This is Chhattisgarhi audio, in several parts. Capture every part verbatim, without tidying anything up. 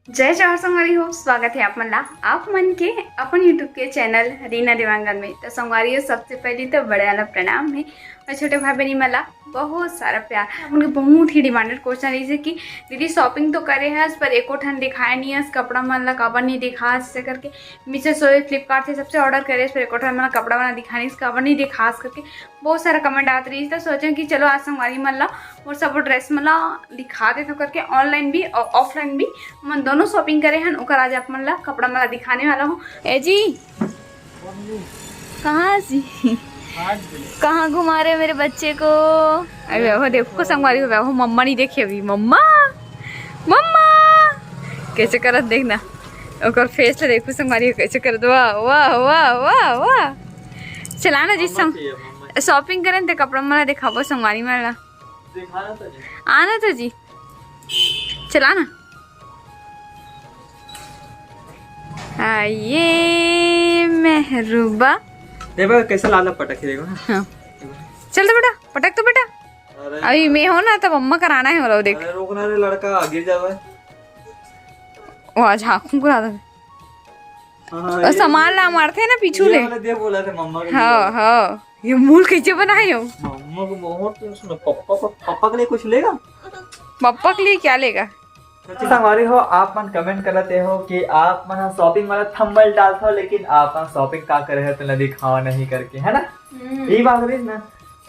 जय जोहार संगवारी हो, स्वागत है आप मन ला, आप मन के अपन YouTube के चैनल रीना देवांगन में। तो संगवारी हो, सबसे पहली तो बड़े वाला प्रणाम है और छोटे भाई बहनी मन ला बहुत सारा प्यार। आप मन के बहुत ही डिमांडेड क्वेश्चन रहिस हे कि दीदी, शॉपिंग तो करे हस पर एको ठन दिखाए नहीं हस, कपड़ा मन ला काबर नहीं दिखास, ऐसे करके। मीशो से, फ्लिपकार्ट से सबसे ऑर्डर करे हस पर एको ठन मन ला कपड़ा मन ला दिखाए नहीं हस, काबर नहीं दिखास करके बहुत सारा कमेंट आत रहिस। तो सोचे कि चलो आज संगवारी मन ला मोर सब ड्रेस मन ला दिखा देथव करके, ऑनलाइन भी और ऑफलाइन भी हमन दोनों शॉपिंग करे हन, ओकर आज आप मन ला कपड़ा मन ला दिखाने वाला हूँ। ए जी, कहाँ जी? कहाँ घुमा रहे हो मेरे बच्चे को? अरे वो देखो संगवारी हो, वो मम्मा नहीं देखे अभी, मम्मा, मम्मा कैसे करत देखना, ओकर फेस ला देखो संगवारी हो कैसे करत, वाह वाह वाह वाह वाह। चला ना जी, मम्मा संग चाहिए, मम्मा चाहिए। शॉपिंग करन ते कपड़ा मन ला दिखाबो संगवारी मन ला। दिखाना तो जी। आना तो जी, चला ना। आइए मेहरुबा। देखो कैसे लाला पटक के देखो ना। हाँ। चल तो बेटा, पटक तो बेटा। अरे अभी मैं हो ना, तब अम्मा कराना है बोला, देख। अरे रोकना रे लड़का, गिर जावे। वो आज हाँकू करा दे। हाँ, और ये सामान ला मारथे ना पीछू ये ले। वाला दे बोला थे मम्मा के हाँ, लिए। हाँ। ये मूल कैसे बनाए हो? मम्मा को बहुत उसने पप्पा को, पप्पा के लिए कुछ लेगा? पप्पा के लिए क्या लेगा? तो संगवारी हो, आप मन कमेंट करते हो कि आप मन शॉपिंग वाला थंबनेल डालते हो, लेकिन आप मन शॉपिंग का करे हो तो नदी खावा नहीं करके, है ना? हम्म। यही बात रही ना।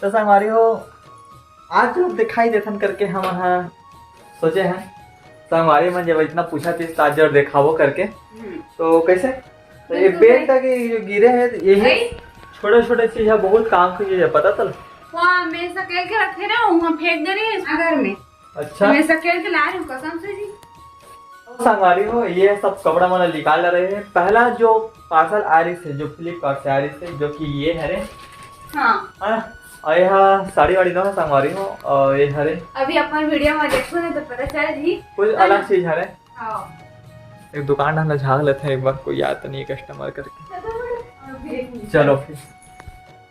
तो संगवारी हो, आज जो दिखाई देथन करके हम ह सोचे हैं, संगवारी मन जब इतना पूछा थी, तो आज जब दिखाबो करके, हम्म। तो कैसे? तो ये बिल्कुल बेल्ट नहीं। के जो गिरे हैं, यही नहीं। छोटे-छोटे चीज है, बहुत काम की चीज है, पता चल? वहाँ मैं सकेल के रखे रहे हूँ, वहाँ फेंक दे रही है घर में। अच्छा। मैं सकेल के ला रही हूँ कसम से जी। संगवारी हो, ये सब कपड़ा मन निकाल रहे हैं। पहला जो पार्सल आ रही से, जो फ्लिपकार्ट से आ रही से, जो कि ये है रे। हाँ। है ना? और यहाँ साड़ी वाड़ी दोनों संगवारी हो, और ये हरे। अभी अपन वीडियो में देखो ना तो पता चल जी। कुछ है अलग ना? चीज हरे। हाँ। एक दुकान ढंग झाग लेते हैं एक बार, कोई याद तो नहीं है कस्टमर करके। चलो फिर।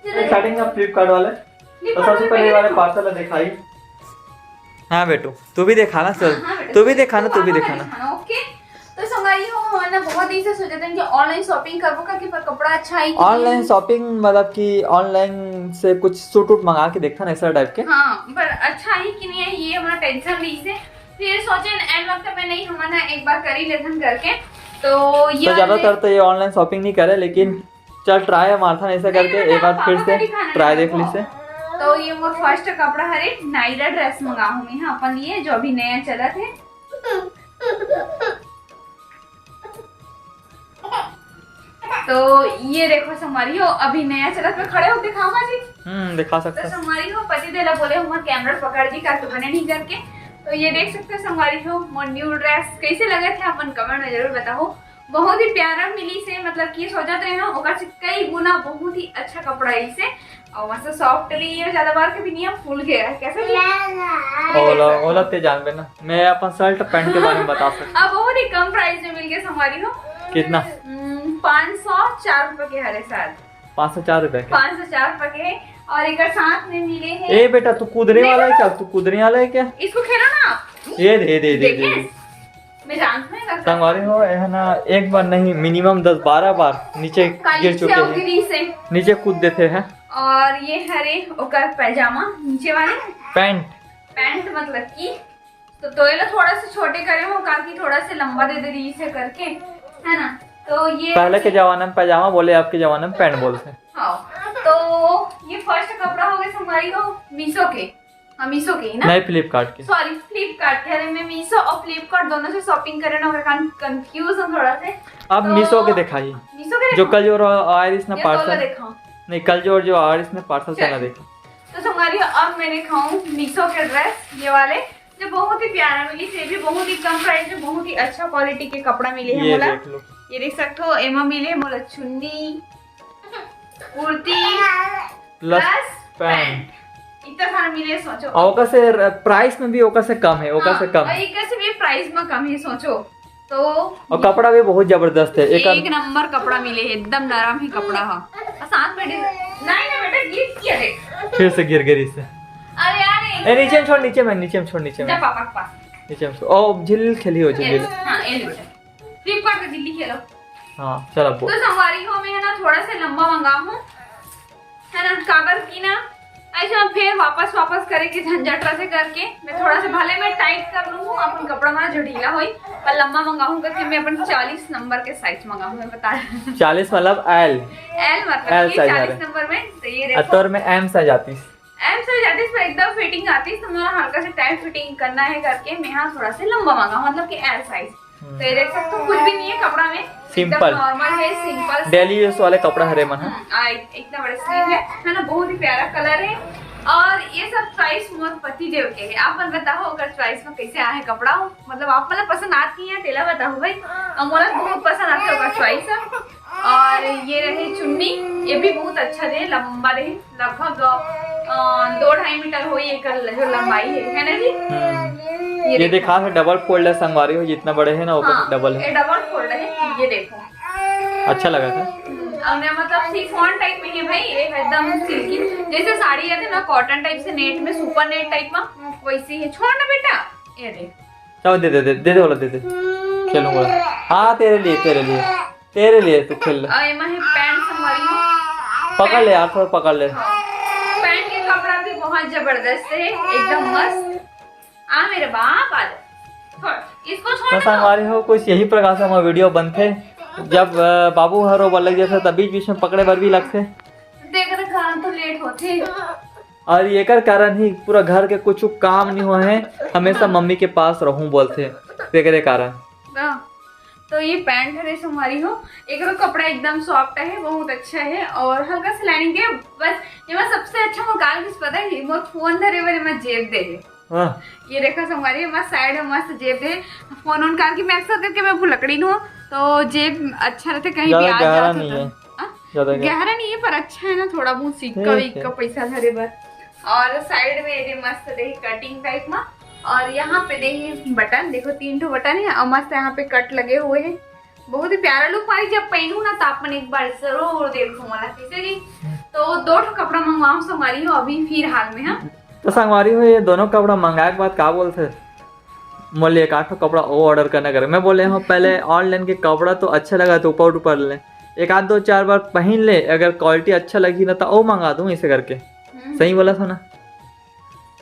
चलो। स्टार्टिंग का फ्लिपकार्ट वाले। तो सबसे पहले वाले पार्सल दिखाई। हाँ बेटू, तू भी देखा ना सर, हाँ, हाँ बेटा, तू भी देखा ना, तू भी पापा का देखा ना। दिखाना, ओके? तो संगवारी हो, हमन ना बहुत दिन से सोचत हन कि ऑनलाइन शॉपिंग करबो करके, पर कपड़ा अच्छा आई कि ऑनलाइन नहीं। शॉपिंग मतलब कि ऑनलाइन से कुछ सूट वूट मंगा के देखता ना, ऐसा टाइप के। हाँ, पर अच्छा आई कि नहीं आई, ये हमारा टेंशन रही से। फिर सोचे एंड वक्त में, नहीं, हमन ना एक बार कर ही लेथन करके। तो ये तो वाले ज्यादातर तो ये ऑनलाइन शॉपिंग नहीं करे, लेकिन चल ट्राई मारथन ऐसा नहीं, करके बेटा, एक बार फिर पापा से का दिखाना ट्राई है देख वो। लीसे। तो ये मोर फर्स्ट कपड़ा हरे, नायरा ड्रेस मंगा हूँ मैं, हाँ, अपन लिए जो अभी नया चलत है। तो ये देखो संगवारी हो, अभी नया चलत में खड़े होके दिखाऊंगा जी। हम्म, दिखा तो सकते हैं। संगवारी हो, पति देला बोले हमार कैमरा पकड़ दी का तो बने नहीं करके। तो ये देख सकते हैं संगवारी हो, मोर न्यू ड्रेस कैसे लगे थे, अपन कमेंट में जरूर बताओ। बहुत ही प्यारा मिली से, मतलब कि सोचत रहे हो ओकर से कई गुना बहुत ही अच्छा कपड़ा है इसे। और मस्त सॉफ्ट भी है, ज्यादा बार के भी नहीं है, फूल गया है। कैसा भी ओला, ओला ते जानबे ना, मैं अपन शर्ट पैंट के बारे में बता सकता। अब बहुत ही कम प्राइस में मिल गया संगवारी हो। कितना? हम्म, पाँच सौ चार रुपए के हरे साथ। पाँच सौ चार रुपए के? पाँच सौ चार रुपए के। और एक साथ में मिले हैं। ए बेटा, तू कूदने वाला है क्या? तू कूदने वाला है क्या? इसको खेलो ना आप। ये दे, दे, दे, दे, देखे? दे। मैं जानती हूँ ना। संगवारी हो, यह ना एक बार नहीं, मिनिमम दस बारह बार नीचे काली गिर चुके से हैं। गिरी से। नीचे कूद देते हैं। और ये हरे ओकर पैजामा नीचे वाले। पैंट। पैंट मतलब कि, तो, तो ये लो थोड़ा सा छोटे करे हो, काकी थोड़ा सा लंबा दे दे रही से करके, है ना? तो ये पहले के जमाने में पैजामा बोले, अब के जमाने में पैंट बोलते हैं। हाँ, तो ये फर्स्ट कपड़ा हो गया संगवारी हो मीशो के। हाँ, मीशो के ही ना? नहीं, फ्लिपकार्ट के। सॉरी, फ्लिपकार्ट के। अरे, मैं मीशो और फ्लिपकार्ट दोनों से शॉपिंग करे ना, ओकर कारण कंफ्यूज हूँ थोड़ा से। अब तो मीशो के दिखाई। मीशो के जो दिखाई? कल जो आयरिस ने ये तो पार्सल दिखाओ। नहीं, कल जो, जो आयरिस ने पार्सल चला चल। देखा। तो संगवारी, अब मैं दिखाऊं मीशो के ड्रेस, ये वाले, जो बहुत ही प्यारा मिली, ये भी बहुत ही कम प्राइस में, बहुत ही अच्छा क्वालिटी के कपड़ा मिले हैं ये मोला। देख लो। ये देख सकते हो, एमा मिले मोला चुन्नी, kurti plus plus pant. Pant. इतना सारा मिले, सोचो। और ओकर से र-, प्राइस में भी ओकर से कम है, ओकर हाँ, से कम और है। एकर से भी प्राइस में कम है, सोचो। तो और कपड़ा भी बहुत जबरदस्त है। एक एक नंबर कपड़ा मिले है, एकदम नरम ही कपड़ा है। और साथ में डिज-, नहीं ना बेटा, गिफ्ट किया देख। फिर से गिर गई इससे। अरे यार, ए, नीचे में छोड़, नीचे में, नीचे में छोड़, नीचे में। जा पापा के पास। नीचे में सो, ओ, झिल्ली खेली हो, झिल्ली। हाँ, ये ले बेटा, फ्लिपकार्ट का झिल्ली खेलो। हाँ, चल अब बोल। तो संगवारी हो, मैं है ना थोड़ा सा लंबा मंगाहूँ, है ना, काबर की ना ऐसे हम फिर वापस वापस करे के झंझट रथे करके मैं थोड़ा सा भले मैं टाइट कर लूँ अपन कपड़ा मा जो ढीला होई, पर लंबा मंगाहूँ करके मैं अपन चालीस नंबर के साइज मंगाहूँ, मैं बता रही हूँ। चालीस मतलब एल। एल मतलब एल ये साइज आ चालीस रहा है। नंबर में, तो ये और देखो तोर में एम साइज आतीस। एम साइज आतीस पर एकदम फिटिंग आतीस, तो मोला हल्का से टाइट फिटिंग करना है करके मैं यहाँ थोड़ा सा लंबा मंगा, मतलब कि एल साइज। तो ये देख सकते हो कुछ भी नहीं है कपड़ा में, एकदम Simple। नॉर्मल है, सिंपल। डेली यूज वाले कपड़ा हरे मन ह। हम्म, आ, एक- इतना बड़ा स्लीव है, है ना, बहुत ही प्यारा कलर है। और ये सब चॉइस मोर पति देव के है। आप मन बताओ अगर चॉइस में कैसे आए कपड़ा हो, मतलब आप मन ला पसंद आती है तेला बताओ भाई। और मोला बहुत पसंद आते होगा चॉइस। और ये रहे चुन्नी, ये भी बहुत अच्छा रहे, लंबा रहे, लगभग अ, दो ढाई मीटर हो ये कर जो लंबाई है, है ना जी? ये देखा है डबल फोल्ड है संगवारी हो, जितना बड़े है ना वो हाँ, डबल ये है। डबल फोल्ड है, ये देखो। अच्छा लगा था। और मैं मतलब शिफॉन टाइप में है भाई, ये एकदम सिल्की, जैसे साड़ी रहते ना कॉटन टाइप से नेट में, सुपर नेट टाइप में, वैसे ही है। छोड़ ना बेटा, ये देख। चलो दे दे दे दे दे वाला दे दे, खेलूंगा। हाँ तेरे लिए तेरे लिए तेरे लिए तू खेल ले। और ये मैं पैंट संगवारी हूँ। पकड़ ले यार, थोड़ा पकड़ ले। पैंट के कपड़ा भी बहुत जबरदस्त है, एकदम मस्त। आ मेरे बाप आ जा। छोड़, इसको छोड़ तो दो। संगवारी हो, कुछ यही प्रकार से हमारा वीडियो बनते, जब अ, बाबू हर रोबा लग जाते तब बीच बीच में पकड़े बर भी लगते। देख रहे कारण तो लेट होते। और एकर कारण ही पूरा घर के कुछ काम नहीं हुआ है, हमेशा मम्मी के पास रहूं बोलते, तेकरे कारण। ना। तो ये पैंट हरे संगवारी हो, एकरो कपड़ा एकदम सॉफ्ट है, बहुत अच्छा है और हल्का सा लाइनिंग है। बस ये मैं सबसे अच्छा मोर काल किस पता है, मोर फोन धरे वाले मैं जेब दे है। हाँ। ये देखो संगवारी, मस्त साइड में मस्त जेब है। फोन ऑन करके मैं अक्सर करके मैं भुलकड़ी हूँ, तो जेब अच्छा रहते, कहीं भी ज्यादा आ गहरा जाते नहीं तो। है। हाँ? ज्यादा गहरा। गहरा नहीं है पर अच्छा है ना, थोड़ा बहुत सिक्का ठीक है। विक्का पैसा धरे बर। और साइड में ये मस्त देखिए कटिंग टाइप में, और यहाँ पे देखिए बटन, देखो तीन ठो बटन है और मस्त यहाँ पे कट लगे हुए हैं। बहुत ही प्यारा लुक मारी, जब पहनू ना तो अपन एक बार जरूर देखो मोला कैसे जी। तो दो ठो कपड़ा मंगवाऊँ संगवारी हो अभी फिलहाल में। हाँ, तो संगवारी हो, ये दोनों कपड़ा मंगाए के बाद का बोलते, मोले एक आध ठो कपड़ा वो ऑर्डर करना करे। मैं बोले हूँ पहले ऑनलाइन के कपड़ा तो अच्छा लगा तो ऊपर ऊपर ले, एक आध दो चार बार पहन ले, अगर क्वालिटी अच्छा लगी ना तो वो मंगा दूँ इसे करके। हम्म। सही बोला था ना?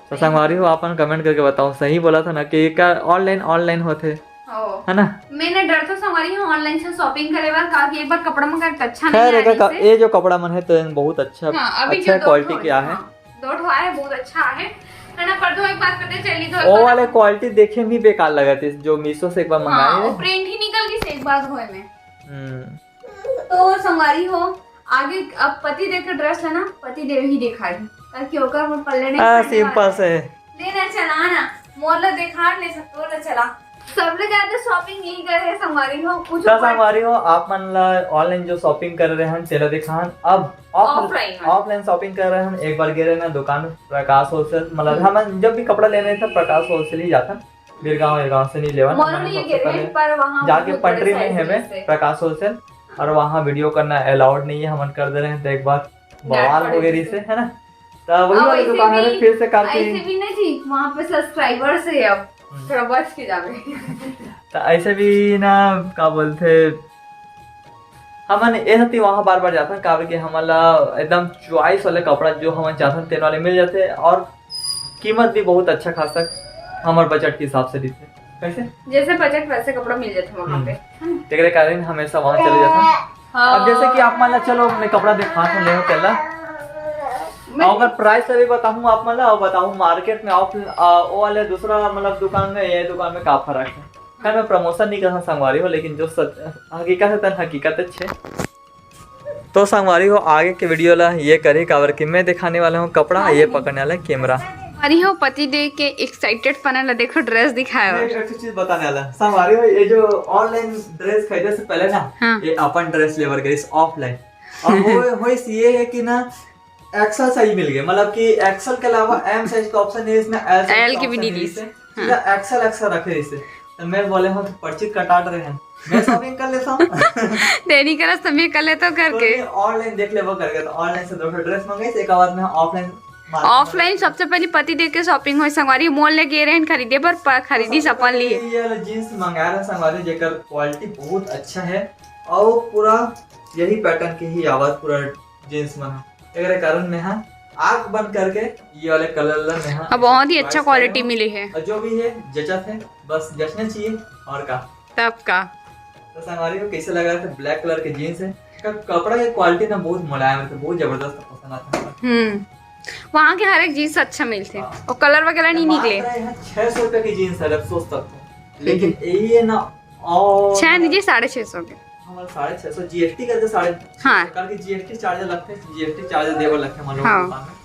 तो संगवारी हो, आप मन कमेंट करके बताओ, सही बोला था ना कि का ऑनलाइन ऑनलाइन होते, हो। है ना? मैंने डर तो संगवारी हूँ ऑनलाइन से शॉपिंग करे बर, काहे कि एक बार कपड़ा मंगा तो अच्छा नहीं खैर, आया एकर का- जैसे। ये जो कपड़ा मन है तो बहुत अच्छा, हाँ, अभी अच्छा जो दो क्वालिटी ठो क्या है। हाँ, दो ठो आए, बहुत अच्छा है, है ना? पर दो एक बात पता चली, दो एक वो बार वाले हम- क्वालिटी देखे में बेकार लगा थी, जो मीशो से एक बार मंगाए हाँ, वो थे। प्रिंट ही निकल गई से एक बार धोए में। हम्म। तो संगवारी हो, आगे अब पति देव के ड्रेस लेना, पति देव ही दिखाई, ताकि ओकर मोर पल्ले नहीं हाँ, पड़ने सिंपल वाला। से है। लेना चला ना, मोर ला देखा ले सकतो ला चला। सबले ज्यादा शॉपिंग यही करे है संगवारी हो, कुछ तो संगवारी हो, आप मन ला ऑनलाइन जो शॉपिंग कर रहे हैं तेला दिखान। अब Offline में। ऑफलाइन शॉपिंग कर रहे हैं, एक बार गए रहे ना दुकान प्रकाश होलसेल, मतलब हम जब भी कपड़ा लेने थे प्रकाश होलसेल ही जाता, बीरगांव, बीरगांव से नहीं लेवा। मोर लिए गए रहे, पर वहाँ जाके बहुत बड़े पंडरी में size है ड्रेस है। प्रकाश होलसेल, और वहाँ वीडियो करना अलाउड नहीं है, हमन कर दे रहे हैं। तो एक बार बवाल हो गई रही से, है ना? तो वही और वाली ऐसे दुकान है, भी- फिर से करके ऐसे भी नहीं जी, वहाँ पे सब्सक्राइबर्स है, अब हम्म। थोड़ा बच के जावे। तो ऐसे भी ना, का बोलते, हमन ए हती वहाँ बार बार जाथन, काबर के हमन ला एकदम चॉइस वाले कपड़ा जो हमन चाहथन तेन वाले मिल जाते, और कीमत भी बहुत अच्छा खासा हमर बजट के हिसाब से दिखते। कैसे? जैसे बजट वैसे कपड़ा मिल जाते वहाँ पे। तेरे कारण हमेशा वहाँ चले जाथन। हाँ। अब जैसे कि आप मान ला, चलो मैं कपड़ा दिखा तो ले तेला। मैं- अगर प्राइस अभी बताऊँ आप मन ला, और बताऊँ मार्केट में ऑफ, आ, वो वाले दूसरा मतलब दुकान में, ये दुकान में का फर्क है। खैर मैं प्रमोशन नहीं करना संगवारी हो, लेकिन जो सच हकीकत है तन हकीकत अच्छे। तो संगवारी हो, आगे के वीडियो ला ये करी, काबर कि मैं दिखाने वाला हूँ कपड़ा, ये पकड़ने वाला है कैमरा। अरे हो पति देख के एक्साइटेड पना ला, देखो ड्रेस दिखाया मैं एक चीज बताने वाला संगवारी हो, ये जो ऑनलाइन ड्रेस खरीदे से पहले ना, हाँ। ये अपन ड्रेस लेवर गई ऑफलाइन, और वो होइस ये है कि ना एक्सेल सही मिल गए, मतलब कि एक्सेल के अलावा एम साइज का ऑप्शन नहीं, इसमें एल एल के भी नहीं दिस। सीधा एक्सेल एक्सेल रखे इसे। तो मैं बोले हूँ तो पर्ची कटाट रहे हैं, मैं शॉपिंग कर लेता हूँ। तेरी करस तो मैं कर लेता हूँ करके। ऑनलाइन देख ले वो करके, तो ऑनलाइन से दो ड्रेस मंगाई, एक बाद में ऑफलाइन ऑफलाइन सबसे पहले पति देव के शॉपिंग होय संगवारी, मॉल ले गे रहेन खरीदे बर, पर खरीदी सपन ली। ये वाला जींस मंगाया रहा संगवारी, जेकर क्वालिटी बहुत अच्छा है और पूरा यही पैटर्न के ही आवाज पूरा जींस में है। एकरे कारण में हाँ आंख बंद करके ये वाले कलर ला मैं हाँ अब बहुत ही अच्छा क्वालिटी मिली है। और जो भी है जचत है, बस जचना चाहिए और का। तब का। तो संगवारी को कैसे लगा था, ब्लैक कलर के जींस है, इसका कपड़ा की क्वालिटी ना बहुत मुलायम है, तो बहुत जबरदस्त पसंद आता है। हम्म। वहाँ के हर एक जींस अच्छा मिलते हैं। हाँ। और कलर वगैरह नहीं निकले। छह सौ रुपए की जींस है, अफसोस तक। लेकिन यही है ना, और छह नहीं जी, साढ़े छह सौ के। हमारा साढ़े छह सौ जीएसटी करके साढ़े हाँ। करके जीएसटी चार्ज लगते हैं, जीएसटी चार्ज देवे लगते हैं हम लोग हाँ। दुकान में।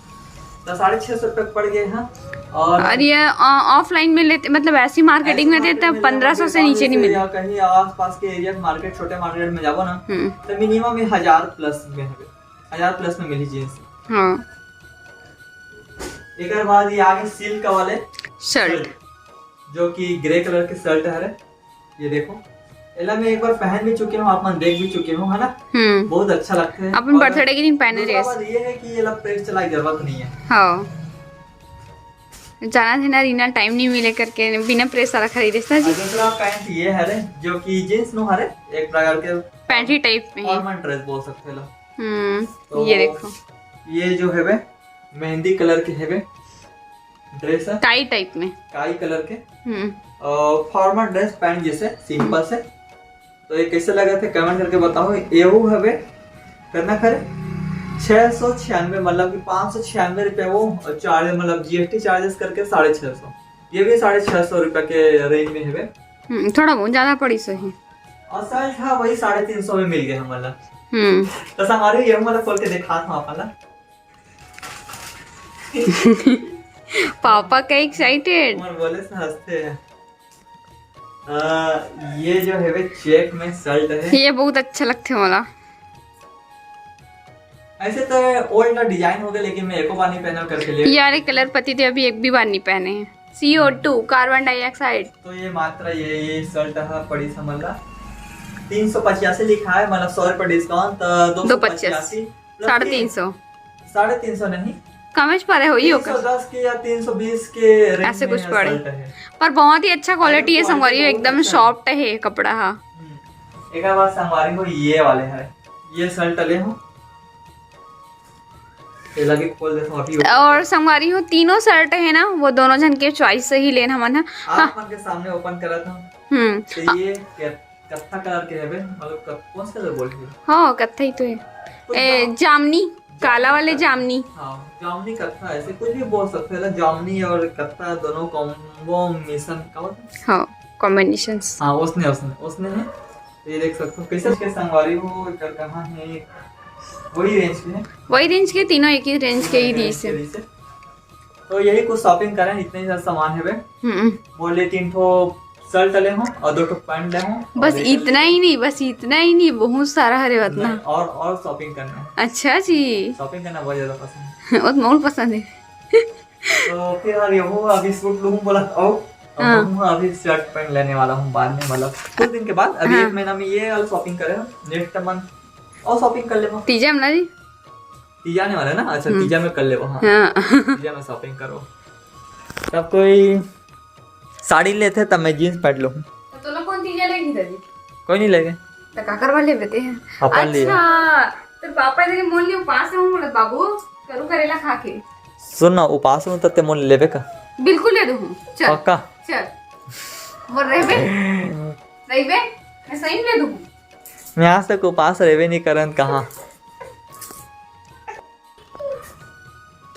तो साढ़े छह सौ रुपये पड़ गए हैं। और और ये ऑफलाइन में लेते, मतलब ऐसी मार्केटिंग में देते हैं, पन्द्रह सौ से नीचे नहीं मिलता। कहीं आसपास के एरिया मार्केट, छोटे मार्केट में जाओ ना, हम्म। तो मिनिमम ये हजार प्लस में है, हजार प्लस में मिली जींस। हाँ। एक बाद ये आगे सिल्क वाले शर्ट, जो कि ग्रे कलर के शर्ट है। ये देखो, एला मैं एक बार पहन भी चुके हूँ, आप मन देख भी चुके हो, है ना? हम्म। बहुत अच्छा लगता है। अपन और बर्थडे के दिन पहने रहे। ये है कि एला प्रेस चला के जरूरत नहीं है। हाँ। जाना थे ना, रीना टाइम नहीं मिले करके बिना प्रेस वाला खरीदे था जी। दूसरा पैंट ये है रे, जो कि जींस नो हरे, एक प्रकार के पैंट ही टाइप में है। फॉर्मल ड्रेस बोल सकते हो। हम्म। तो ये देखो, ये जो है बे मेहंदी कलर के है बे ड्रेस है, काई टाइप में। काई कलर के हम्म। फॉर्मल ड्रेस पैंट जैसे सिंपल से। तो ये कैसे लगा थे कमेंट करके बताओ। ये वो हवे करना खरे छः सौ छियानवे, मतलब कि पाँच सौ छियानवे रुपये वो, और चार्ज मतलब जीएसटी चार्जेस करके साढ़े छः सौ। ये भी साढ़े छः सौ रुपये के रेंज में हवे। हम्म, थोड़ा बहुत ज़्यादा पड़ी सही। और साइज था वही साढ़े तीन सौ में मिल गया हमारा। हम्म। तो संगवारी ये हमारा खोल के दिखा था आपला। पापा का एक्साइटेड। बोले से हंसते हैं। ये जो है चेक में शर्ट है, ये बहुत अच्छा लगते वाला। ऐसे तो ओल्ड डिजाइन हो गया, लेकिन मैं एको बार नहीं पहना करके ले। यार, ये कलर पति थे अभी एक भी बार नहीं पहने हैं। सी ओ टू, कार्बन डाइऑक्साइड। तो ये मात्रा ये ये शर्ट है पड़ी समझ ला तीन सौ पचासी लिखा है, मतलब सौ रुपये डिस्काउंट, तो दो पचासी। साढ़े तीन सौ। साढ़े तीन सौ नहीं, कम ज पड़े होई ओकर। तीन सौ दस के या तीन सौ बीस के रेंज ऐसे में कुछ पड़े। पर बहुत ही अच्छा क्वालिटी है संगवारी, एकदम सॉफ्ट है कपड़ा हा। हम्म। एक बार संगवारी हो ये वाले है, ये शर्ट ले हो, ये लगे खोल देता हूँ अभी। और संगवारी हो तीनों शर्ट है ना, वो दोनों जन के चॉइस से ही लेना मन है। आप हाँ। मन के सामने ओपन करा था। हम्म। तो ये क्या कत्था कलर के हवे, मतलब कत-, कौन सा कलर बोल रही है? हाँ, कत्था ही तो है। तो ए, जाम-, जामनी, जामनी काला वाले कत्था। जामनी। हाँ, जामनी कत्था, ऐसे कुछ भी बोल सकते हैं ना, जामनी और कत्था दोनों कॉम्बिनेशन का मतलब? हाँ, कॉम्बिनेशन। हाँ, उसने, उसने, उसने है। तो ये देख सकते हो, कैसे के संगवारी हो, इधर कहाँ है? वही रेंज के है। वही रेंज के, तीनों एक ही रेंज के ही वही रेंज दीस है। के दीस है। तो यही कुछ शॉपिंग करें, इतने ही सारा सामान है बे। हम्म। बोले तीन ठो शर्ट ले हूँ और दो ठो पैंट ले हूँ। बस इतना ही नहीं, बस इतना ही नहीं, बहुत सारा हरे उतना। नहीं, और, और शॉपिंग करना है। अच्छा जी। शॉपिंग करना बहुत ज्यादा पसंद है। वो तो बहुत पसंद है। तो फिर यार ये हूँ, अभी सूट लूँ बोला, आओ। अब हाँ। हूँ, अभी शर्ट पैंट लेने वाला हूँ बाद में, मतलब कुछ दिन के बाद। अभी हाँ। एक महीना में ये वाला शॉपिंग करे, नेक्स्ट मंथ और शॉपिंग कर लेबो। तीजा में ना जी? तीजा आने वाला है ना? अच्छा, हम्म। तीजा में कर लेबो, हाँ। हाँ। तीजा में शॉपिंग करो। तब कोई साड़ी लेथे तब मैं जींस पैंट लूँ। तो तोला कौन तीजा लेगी दादी? कोई नहीं लेगे। तो काकर वाले बेटे हैं। अपन लिए। अच्छा, तो पापा इधर मोल लियो पास में बोलत बाबू, करू करेला खा के। सुन ना, उपास में तत्ते मोल लेबे का? बिल्कुल ले दूँ। चल। पक्का? चल। मोर रहबे? रहबे? मैं सही में ले दूँ। मैं आज तक उपास रहबे नहीं करन कहाँ।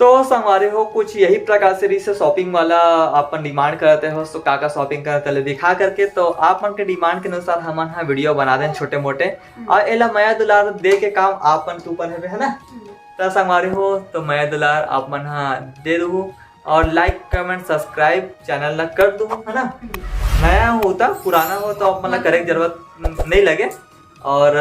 तो संगवारी हो, कुछ यही प्रकार से रहिसे शॉपिंग वाला। अपन डिमांड करते हो तो का का शॉपिंग करते ले दिखा करके, तो आप मन के डिमांड के अनुसार हमन हा वीडियो बना देन छोटे मोटे। हम्म। और एला मया दुलार दे के काम आप मन के ऊपर है, है ना? हम्म। तो संगवारी हो, तो मया दुलार आप मन हा दे दू और लाइक कमेंट सब्सक्राइब चैनल ला कर दू, है ना? हम्म। नया हो तो पुराना हो तो आप मन ला करे के जरूरत नहीं लगे। और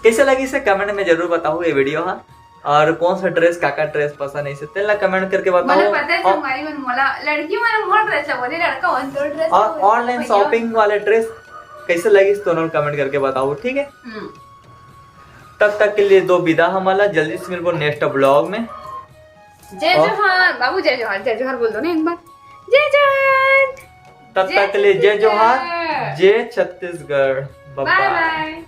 कैसे लगिसे कमेंट में जरूर बताओ ये वीडियो हा। और कौन सा ड्रेस, का का ड्रेस पसंद है, इसे तेला कमेंट करके बताओ। मोला पता है और संगवारी मन, मोला लड़की मन मोर ड्रेस ला बोले, लड़का मन तोर ड्रेस ला और बोले। ऑनलाइन भैया। शॉपिंग वाले ड्रेस कैसे लगिस तो उन्होंने कमेंट करके बताओ, ठीक है? हम्म। तब तक के लिए दो विदा हमारा, जल्दी से मिलबो नेक्स्ट ब्लॉग में। जय और? जोहार बाबू, जय जोहार, जय जोहार बोल दो ना एक बार। जय जोहार। तब जय तक के लिए जय जोहार, छत्तीसगढ़। जय छत्तीसगढ़। Bye बाय bye. बाय।